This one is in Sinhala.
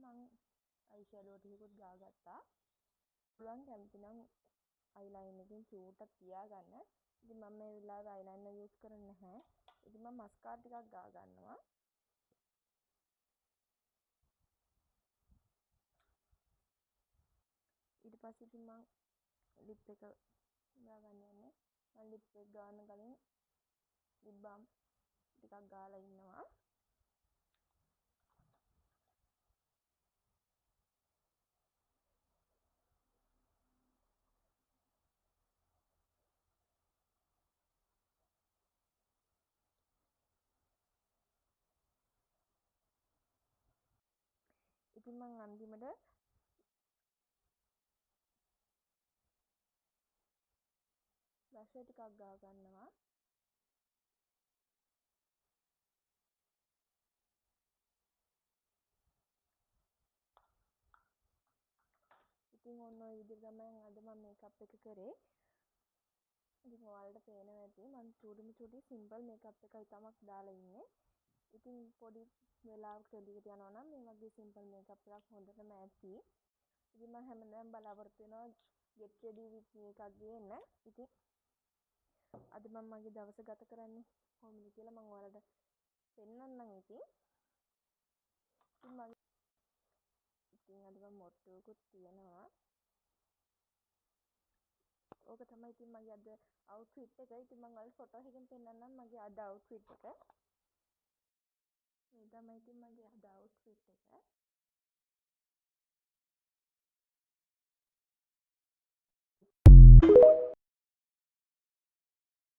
මං අයි ෂැඩෝ ටිකකුත් ගාගත්තා. පුළුවන් කැමති නම් අයිලයින් එකෙන් චූටක් තියාගන්න. ඉතින් මම මේ වෙලාවේ අයිලයිනර් යූස් කරන්නේ නැහැ. ඉතින් මම මස්කාරා ටිකක් ගා ගන්නවා. ඊට පස්සේ ඉතින් මං ලිප් එක ගා ගන්න යන්නේ. මං ලිප් එක ගාන කලින් ලිප් බාම් ටිකක් ගාලා ඉන්නවා. ඉතින් මං අන්තිමට බ්ලෂර් ටිකක් ගා ගන්නවා. ඉතින් ඔන්න ඔය විදිහට තමයි අද මම මේකප් එක කරේ. ඉතින් ඔයාලට පේනවා ඇති මං චූටිම චූටි සිම්පල් මේකප් එකයි තමක් දාලා ඉන්නේ. ඉතින් පොඩි වෙලාවකට එළියට යනවා නම් මේ වගේ සිම්පල් මේකප් එකක් හොඳටම ඇති. ඉතින් මං හැමදාම බලාපොරොත්තු වෙනවා get ready with me එකක් ගේන්න. ඉතින් අද මම මගේ දවස ගත කරන්නේ කොහොමද කියලා මං ඔයාලට පෙන්නන්නම්. ඉතින් ඉතින් මගේ ඉතින් අද මම මොට්ටුවකුත් තියනවා. ඕක තමයි ඉතින් මගේ අද අවුට්ෆිට් එක. ඉතින් මං ඔයාලට ෆොටෝ එකකින් පෙන්නන්නම් මගේ අද අවුට්ෆිට් එක. මේ තමයි ඉතින් මගේ අද අවුට්ෆිට් එක.